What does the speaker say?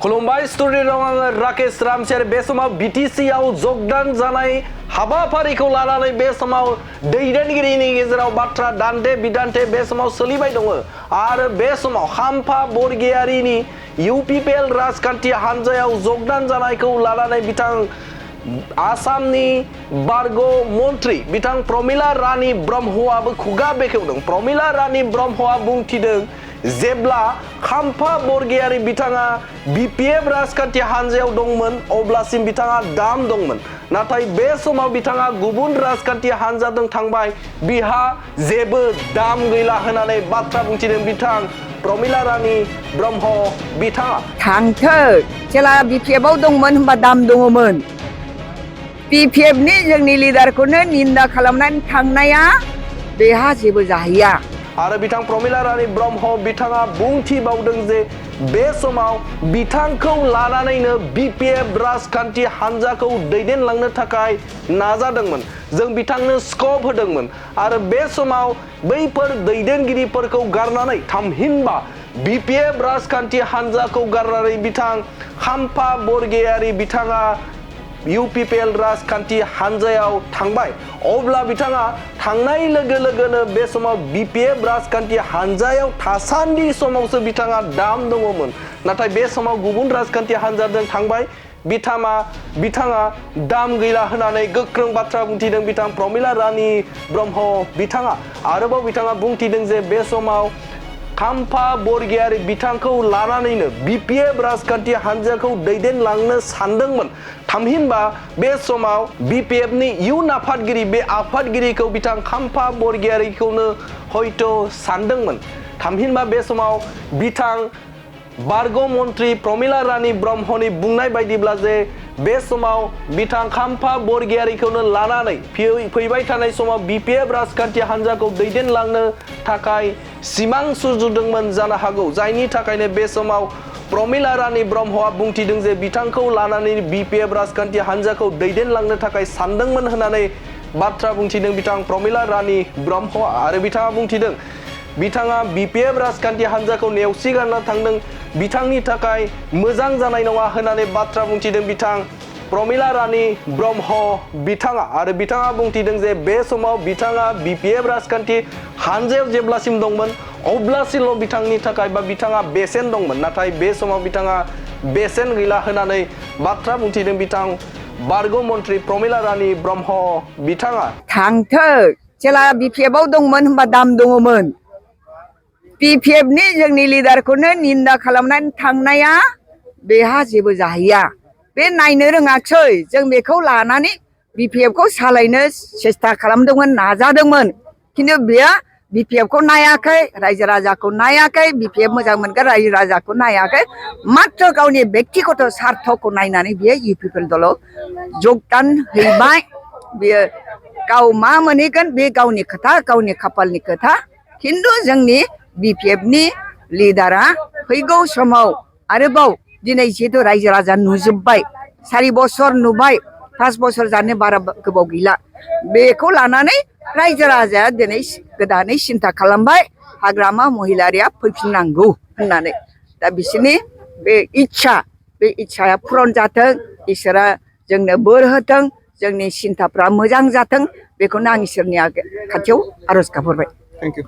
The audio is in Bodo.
खुलुमबाय स्टुडिय'आव आङो राकेश रामसियारि बे समाव बिटिसिआव जगदान जानाय हाबाफारिखौ लानानै बे समाव दैदेनगिरिनि गेजेराव बाथ्रा दान्थे बिदान्थे बे समाव सोलिबाय दङ आरो बे समाव खाम्फा बरगयारिनि इउपिपिएल राजखान्थि हान्जायाव जगदान जानायखौ लानानै बिथां आसामनि बरगय मन्त्रि बिथां प्रमिला रानी ब्रह्मआबो खुगा बेखेवदों। प्रमिला रानी ब्रह्मआ बुंथिदों जेब्ला खाम्फा बरगयारि बिथाङा बिपिएफ राजखान्थि हान्जायाव दंमोन अब्लासिम बिथाङा दाम दंमोन, नाथाय बे समाव बिथाङा गुबुन राजखान्थि हान्जाजों थांबाय, बिहा जेबो दाम गैला होननानै बाथ्रा बुंथिदों बिथां प्रमिला रानी ब्रह्म बिथाङा। थांथो जेला बिपिएफआव दंमोन होनबा दाम दङमोन। बिपिएफनि जोंनि लिडारखौनो निन्दा खालामनानै थांनाया बेहा जेबो जाहैया। आरो बिथां प्रमिला रानी ब्रह्म बिथाङा बुंथिबावदों जे बे समाव बिथांखौ लानानैनो बिपिएफ राजखान्थि हान्जाखौ दैदेनलांनो थाखाय नाजादोंमोन, जों बिथांनो स्कप होदोंमोन आरो बे समाव बैफोर दैदेनगिरिफोरखौ गारनानै थामहिनबा बिपिएफ राजखान्थि हान्जाखौ गारनानै बिथां खाम्फा बरगयारि बिथाङा इउपिपिएल राजखान्थि हान्जायाव थांबाय। अब्ला बिथाङा थांनाय लोगो लोगोनो बे समाव बिपिएफ राजखान्थि हान्जायाव थासान्दि समावसो बिथाङा दाम दङमोन, नाथाय बे समाव गुबुन राजखान्थि हान्जाजों थांबाय, बिथाङा दाम गैला होननानै गोख्रों बाथ्रा बुंथिदों बिथां प्रमिला रानी ब्रह्म बिथाङा। आरोबाव बिथाङा बुंथिदों जे बे समाव खाम्फा बरगयारि बिथांखौ लानानैनो बिपिएफ राजखान्थि हान्जाखौ दैदेनलांनो सानदोंमोन, थामहिनबा बे समाव बिपिएफनि इयुन आफादगिरि बे आफादगिरिखौ बिथां खाम्फा बरगयारिखौनो हयथ' सानदोंमोन। थामहिनबा बे समाव बिथां बरगय मन्त्रि प्रमिला रानी ब्रह्मनि बुंनाय बायदिब्ला जे बे समाव बिथां खाम्फा बरगयारिखौनो लानानै फैबाय थानाय समाव बिपिएफ राजखान्थि हान्जाखौ दैदेनलांनो थाखाय सिमां सुजुदोंमोन जानो हागौ, जायनि थाखायनो बे समाव प्रमिला रानी ब्रह्मआ बुंथिदों जे बिथांखौ लानानै बिपिएफ राजखान्थि हान्जाखौ दैदेनलांनो थाखाय सानदोंमोन होननानै बाथ्रा बुंथिदों बिथां प्रमिला रानी ब्रह्म। आरो बिथाङा बुंथिदों बिथाङा बिपिएफ राजखान्थि हान्जाखौ नेवसिगारना थांदों, बिथांनि थाखाय मोजां जानाय नङा होननानै बाथ्रा बुंथिदों बिथां प्रमिला रानी ब्रह्म बिथाङा। आरो बिथाङा बुंथिदों जे बे समाव बिथाङा बिपिएफ राजखान्थि हान्जायाव जेब्लासिम दंमोन अब्लासिमल' बिथांनि थाखाय बा बिथाङा बेसेन दंमोन, नाथाय बे समाव बिथाङा बेसेन गैला होननानै बाथ्रा बुंथिदों बिथां बरगय मन्त्रि प्रमिला रानी ब्रह्म बिथाङा। थांथो जेला बिपिएफआव दंमोन होनबा दाम दङमोन। बिपिएफनि जोंनि लिडारखौनो निन्दा खालामनानै थांनाया बेहा जेबो जाहैया। बे नायनो रोङाखसै, जों बेखौ लानानै बिपिएफखौ सालायनो सेस्था खालामदोंमोन, नाजादोंमोन, खिन्थु बेयो बिपिएफखौ नायाखै, रायजो राजाखौ नायाखै, बिपिएफ मोजां मोनग्रा रायजो राजाखौ नायाखै, मात्र गावनि बेक्तिगत सार्थखौ नायनानै बियो इउपिपिएल दलाव जगदान हैबाय। बियो गाव मा मोनहैगोन बे गावनि खोथा, गावनि खाफालनि खोथा, खिन्थु जोंनि बिपिएफनि लिडारा फैगौ समाव आरोबाव दिनै जिहेतु रायजो राजा नुजोब्बाय, 4 बोसोर नुबाय, 5 बोसोर जानो बारा गोबाव गैला, बेखौ लानानै रायजो राजाया दिनै गोदानै सिन्था खालामबाय हाग्रामा महिलारिया फैफिननांगौ होननानै। दा बिसोरनि बे इच्छाया पुरन जाथों, इसोरा जोंनो बोर होथों, जोंनि सिन्थाफ्रा मोजां जाथों, बेखौनो आं इसोरनि खाथियाव आरज गाबहरबाय। Thank you.